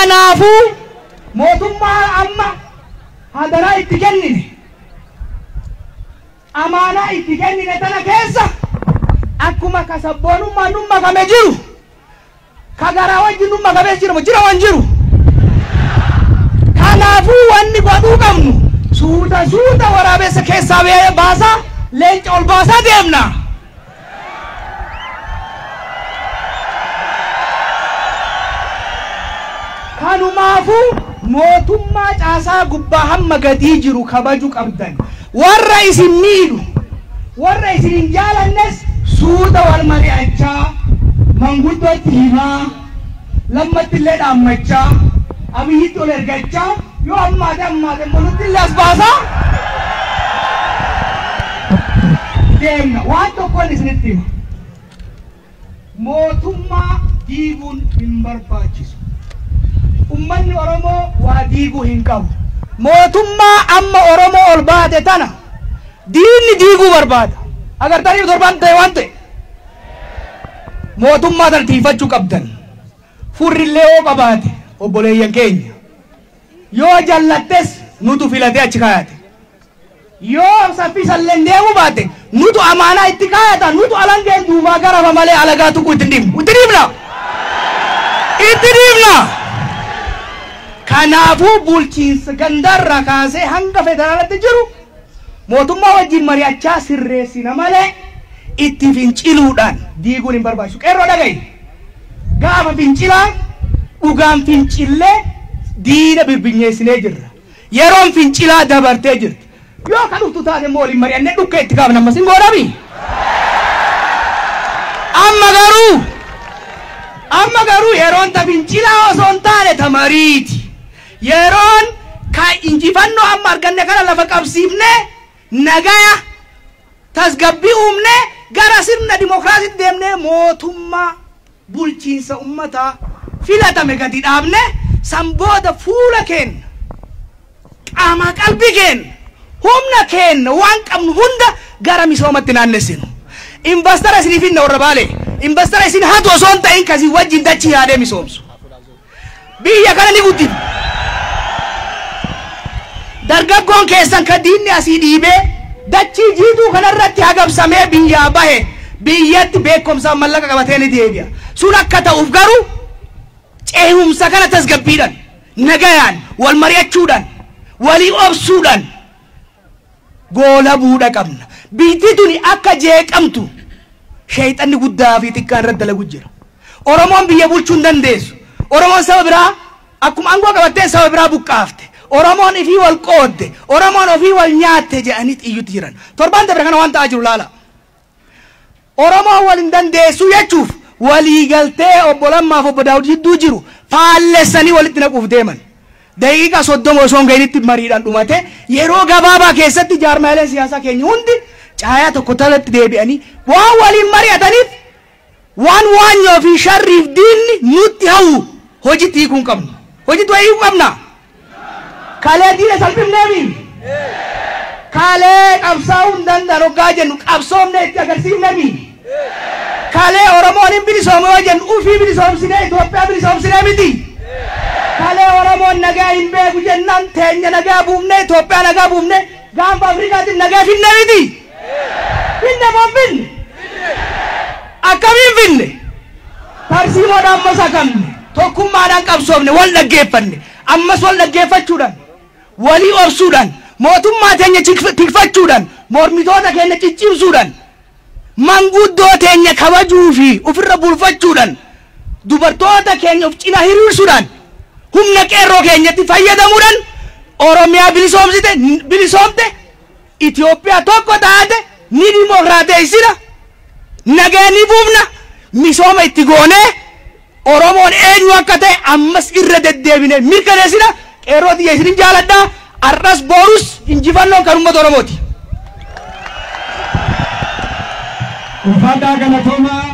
Kanaafuu mootummaa amma hadaraa itti kennine, amaanaa itti kennine tana keessa akkuma ka sabboonummaan nu makame jiru, ka garaa wajjin nu makamee jiru jira waan jiru. Kanaafuu wanni godhuu qabnu suuta suuta waraabessa keessaa baasaa leenca ol baasaa deemna. Kanumaafuu mootummaa caasaa gubbaa hamma gadii jiru kabaju qabdan. Warra isin miidhu, warra isin hin jaalannes suuta wal mari'achaa, manguddootti himaa, lammatti illee dhaammachaa, Abiyyitti ol ergachaa, yoo ammaate ammaate nutti illee as baasaa deemna. Waan tokkoon isinitti hima. Mootummaa diiguun hin barbaachisu. Ummanni Oromoo waa diiguu hin qabu. Mootummaa amma Oromoo ol baate tana diinni diiguu barbaada. Agartanii torbaan ta'e waan ta'e. Mootummaa tana tiifachuu qabdan. Furrillee yoo qabaate obboleeyyan keenya. Yoo jallattes nutu filatee achi kaayate. Yoo saffisallee deemuu baate nutu amaanaa itti kaayata, nutu alangeen duubaa garafa malee alagaa tuquu itti dhiibnu. Itti dhiibna! Itti dhiibna! Kanaafuu bulchiinsa gandarraa kaasee hanga federaalatti jiru mootummaa wajjin mari'achaa sirreessina malee itti finciluudhaan diiguun hin barbaachisu. Qeerroo dhaga'i. Gaafa fincilaa dhugaan fincillee diina birbinyeessinee jirra. Yeroon fincilaa dabartee jirti. Yoo kan dhuftu taate immoo waliin mari'annee dhukka itti kaafna ammas hin godhami. Amma garuu yeroon ta fincilaa osoo hin taane ta mariiti. Yeroon ka injifannoo amma arganne kana lafa qabsiifnee nagaya tasgabbii uumnee gara sirna dimokiraasiitti deemnee mootummaa bulchiinsa uummataa filatame gadi dhaabne san booda fuula keenya qaama qalbii keenya humna keenya waan qabnu hunda gara misoomatti naannessinu. Investara isiniif hinna warra Baalee, investara isin hatu osoo hin ta'in kasii wajjin dachii yaadee misoomsu. Biyya kana ni guddifna. Dargaggoon keessan ka diinni asii dhiibee dachii jiituu kanarratti hagabsamee biyyaa bahe biyyatti beekumsaan mallaqa qabatee ni deebi'a. Sun akka ta'uuf garuu ceehumsa kana tasgabbiidhaan, nagayaan, wal mari'achuudhaan, walii obsuudhaan goola buudha qabna. Biyyi tuni akka jeeqamtu sheexanni guddaa fi xiqqaan irratti dalagu jira. Oromoon biyya bulchuu hin dandeessu. Oromoon saba biraa akkuma aangoo qabattee saba biraa buqqaafte. Oromoon ifii wal qoodde, Oromoon ofii wal nyaatte jedhanii iyyutti jiran. Torbaan dabre kana waan ta'aa jiru laala. Oromoon wal hin dandeessu jechuuf walii galtee obbo Lammaaf obbo Daawud jidduu jiru faallessanii walitti naquuf deeman. Daqiiqa 30 osoo hin gahinitti mariidhaan dhumate yeroo gabaabaa keessatti jaarmaaleen siyaasaa keenya hundi caayaa tokko talatti deebi'anii waan waliin mari'ataniif waan waanyoo fi sharriif diinni nutti hawwu hojiitti hiikuu hin qabnu. Hojiitti hiikuu qabna. Kalee diina salphifneemi. Kalee qabsaa'uu hin danda'an hoggaa jennu qabsoomne itti agarsiifneemi. Kalee Oromoon hin bilisoome yoo jennu ufii bilisoomsinee Itoophiyaa bilisoomsinee miti. Kalee Oromoon nagaa hin beeku jennaan teenya nagaa buufne Itoophiyaa nagaa buufne gaanfa Afrikaatiin nagaa finne miti. Finne moo finne? Akkamiin finne? Tarsiimoodhaan masakamne, tokkummaadhaan qabsoofne, wal dhaggeeffanne, ammas wal dhaggeeffachuudhaan, walii obsuudhaan, mootummaa teenya tikfachuudhaan, mormitoota keenya ciccimsuudhaan, manguddoo teenya kabajuu fi ofirra bulfachuudhaan, dubartoota keenya of cinaa hiriirsuudhaan, humna qeerroo keenyatti fayyadamuudhaan Oromiyaa bilisoomte Itoophiyaa tokko taate ni dimokiraateessina, nagaa ni buufna, misooma itti goonee Oromoon eenyu akka ta'e ammas irra deddeebinee mirkaneessina. Qeerroo xiyya isinin jaaladha. Har'as boorus injifannoon kan uummata Oromooti. Ulfaadhaa galatoomaa.